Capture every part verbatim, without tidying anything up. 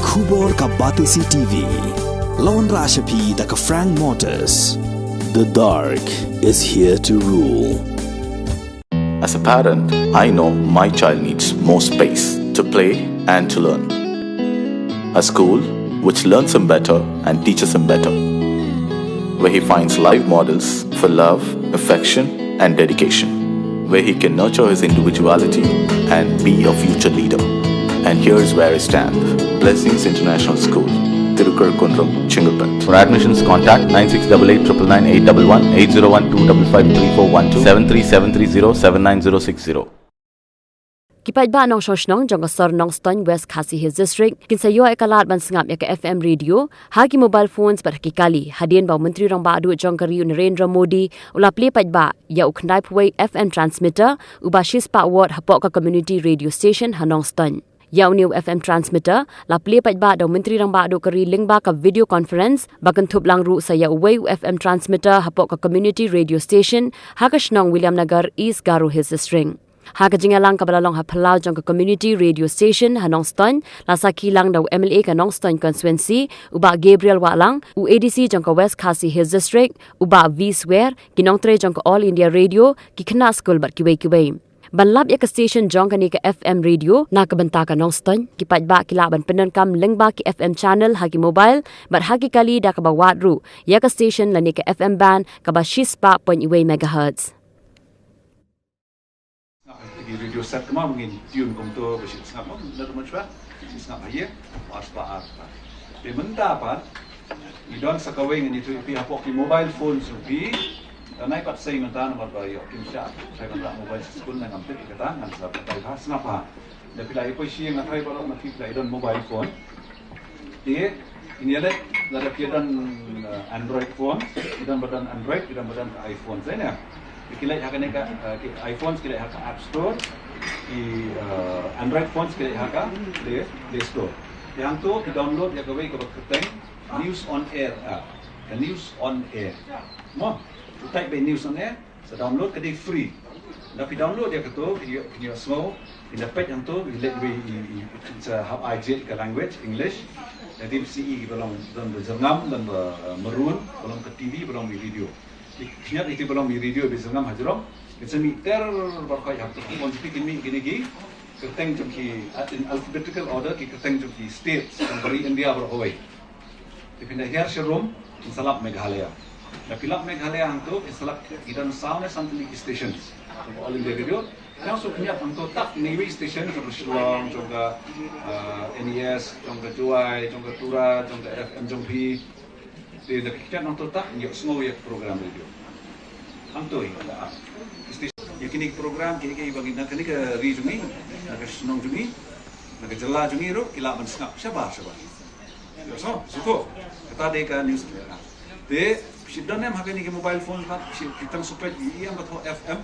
Khubor ka Batesi T V. Lawan Rashapi da ka Frank Motors. The dark is here to rule. As a parent, I know my child needs more space to play and to learn. A school which learns him better and teaches him better, where he finds live models for love, affection, and dedication, where he can nurture his individuality and be a future leader. And here's where I stand. Blessings International School, Tirukkunnam, Chengalpet. For admissions, contact nine six double eight triple nine eight double one, eight zero one two double five three four one two, seven three seven three zero seven nine zero six zero. Ki paidbah nongshong shnong jong ka sor Nongstoiñ, West Khasi Hills District, kin sa ïoh ïa ka lad ban sngap ïa ka F M radio ha ki mobile phones bad ha ki kali, hadien ba u Myntri Rangbah Duh jong ka ri u Narendra Modi u la plie paidbah ïa u khyndaiphew wei F M transmitter uba shispah watt hapoh ka community radio station ha Nongstoiñ. Ïa une u F M transmitter la plie paidbah da u Myntri Rangbah Duh ka ri lyngba ka video conference, ba kynthup lang ruh sa ïa uwei u F M transmitter hapoh ka community radio station ha ka shnong Williamnagar, East Garo Hills District. Ha ka jingïalang kaba la long ha phyllaw jong ka community radio station ha Nongstoiñ, la sakhi lang da u M L A ka Nongstoiñ constituency u Bah Gabriel Wahlang, u A D C jong ka West Khasi Hills District u Bah V Swer, ki nongtrei jong ka All India Radio, ki khynnah skul bad kiwei kiwei. Ban lap ïa ka station jong kane ka F M radio na ka bynta ka Nongstoiñ, ki paidbah ki lah ban pyndonkam lyngba ki F M channel ha ki mobile bad ha ki kali da kaba wad ruh ïa ka station lane ka F M band kaba shispah point wei megahertz. Sngap ha ki radio set kumba ngin tune kumto ba shi sngap mo, na kumba shwa, shi sngap ha ye, ar spah, ar spah. Te mynta pat ngi don sa kawei ngan ïathuh ïa phi hapoh ki mobile phone jong phi. Nai pat sei mynta namar ba ïoh kim shah, sei mynta mobile sha skul, nai ngam tip ïa kata, ngan sa batai bha, sngap bha. Da phi la ïa poi shi nga trai baroh na phi la ïa don mobile phone. Te ngin ïa leit, lada phi don, eh, Android phone, phi don ba don Android, phi don ba don ka iPhone, sa ne? Ki leit ha kane ka, eh, ki iPhones ki leit ha ka App Store, ki, eh, Android phones ki leit ha ka Play, Play Store. Te hangto ki download ïa kawei kaba kyrteng News on Air app. Ka News on Air. Mo, phi type beit News on Air, sa download, ka dei free. Lada phi download ïa kato, phin ïoh, phin ïohsngew, phin da peit hangto, phi leit wei i, i, i, sa hap ai jied ka language English. Lada phi sngewsih ïa kiba long, don ba jyrngam, don ba, eh, maroon, ba long ka T V, ba long ba video. Phi sngewsih ïa kiba long ba video, ba jyrngam ha jrong. Phin sa mih ter baroh khoit hangto. Mon phi kin mih kine ki kyrteng jong ki, uh, in alphabetical order, ki kyrteng jong ki states jong ka ri India baroh kawei. Te phin da hiar sharum, phin sa lap Meghalaya. Lada phi lap Meghalaya hangto, phin sa lap ki don saw ne san tylli ki stations jong ka All India Radio. Nang shu pynïap hangto tak ne wei station jong ka Shillong, jong ka, uh, N E S, jong ka Jowai, jong ka Tura, jong ka F M jong phi. Te da phi kjat nangto tak, ïohsngew ïa ka program radio. Hangto hi, da. Ïa kine ki program, kine ki ba ngi na kane ka ri jong ngi, na ka shnong jong ngi, na ka jylla jong ngi ruh, ki lah ban sngap shabar shabar. Ïohsngew, sngewthuh. Kata dei ka news. Te shi don em ha kine ki mobile phone pat, shi ki tang suspek ïa ïa ba thoh F M.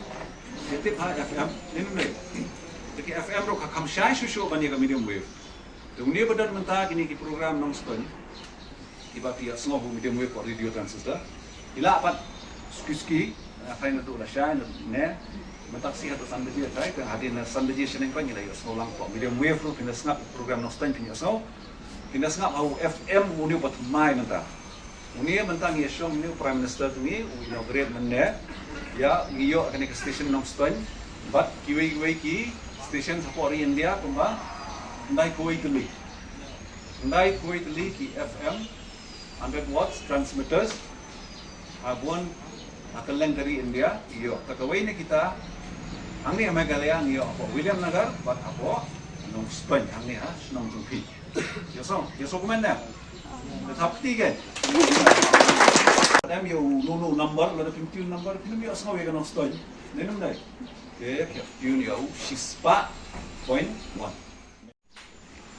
Ïa tip ha F M, ne em ne. Te ki F M ruh ka kham shai shuh shuh ban ïa ka medium wave. Te une ba don mynta kine ki program Nongstoiñ, kiba phi ïohsngew ha u medium wave ko radio transistor. Ki lah pat suki suki, ah, tharai naduh lashai ne, mynta shi haduh san baje, tharai te hadien san baje shaneng pat ngi la ïohsngew lang ko medium wave ruh, phin da sngap program Nongstoiñ phin ïohsngew. Phin da sngap ha u F M une uba thymmai mynta. Une mynta ngi ïashong une u Prime Minister jong ngi u inaugurate mynne. Ïa, ngi ïoh kane ka station Nongstoiñ bad kiwei kiwei ki station hapoh ri India kumba khyndai kawei tylli. Khyndai kawei tylli ki F M hundred watts transmitters ha bun ha kylleng ka ri India, ïoh. Te kawei na kita hangne ha Meghalaya ngi ïoh hapoh Williamnagar bad hapoh Nongstoiñ hangne ha shnong jong phi. Ïohsngew, ïohsngew kumne. Te thap kti ke. Em ïa u, u, u number, lada phim tune number, phim ïohsngew ïa ka Nongstoiñ. Ne em dei? Te phi tune ïa u shispah point one.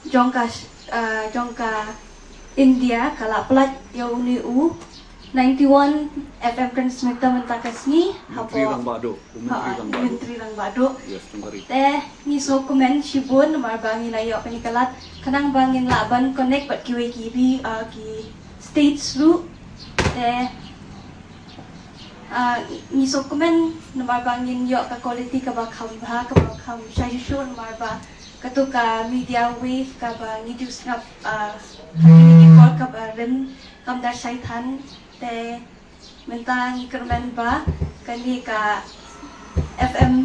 Jong ka, eh, jong ka India ka la pynlait ïa une u ninety-one F M transmitter mynta ka sngi. Myntri Rangbah Duh. U Myntri Rangbah Duh. Myntri Rangbah Duh. Yes, jong ka ri. Te ngi sngewkmen shibun namar ba ngi la ïoh kane ka lad khnang ba ngin lah ban connect bad kiwei ki ri, ah, ki states ruh. Te, ah, ngi sngewkmen namar ba ngin ïoh ka quality kaba kham bha, kaba kham shai shuh shuh namar ba Kato ka media wave kaba ngi ju sngap, ah, ha kine ki por kaba rim kam da shai than, te mynta ngi kyrmen ba kane ka F M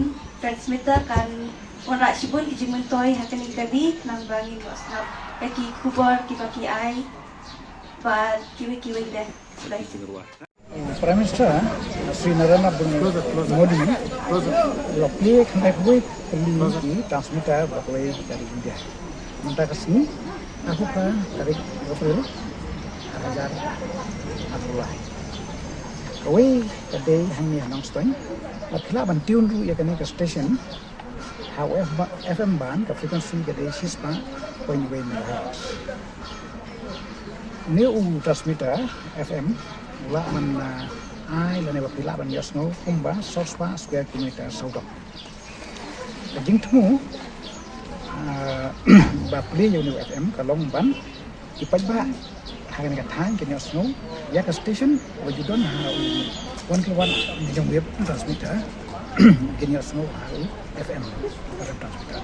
transmitter kan wanrah shibun ki jingmyntoi ha kane ka ri, khnang ba ngin ïoh sngap ïa ki khubor kiba ki ai bad kiwei kiwei de. Khublei. Prime Minister Shri Narendra Modi u la plie khyndai phew wei tylli ki transmitter ba kawei ka ri India. Mynta ka sngi, arphew phra tarik April, ar hajar arphew lai. Kawei ka dei hangne ha Nongstoiñ, bad phi lah ban tune ruh ïa kane ka station ha u F ba-, F M band, ka frequency ka dei shispah point wei megahertz. Une u transmitter F M u lah ban, ah, ai lane ba phi lah ban ïohsngew kumba sawspah square kilometer sawdong. Ka jingthmu, ah, ba plie ïa une u F M ka long ban ki paidbah ha kane ka thaiñ kin ïohsngew ïa ka station ba ju don ha u one kilowatt medium wave transmitter, kin ïohsngew ha u F M, F M transmitter.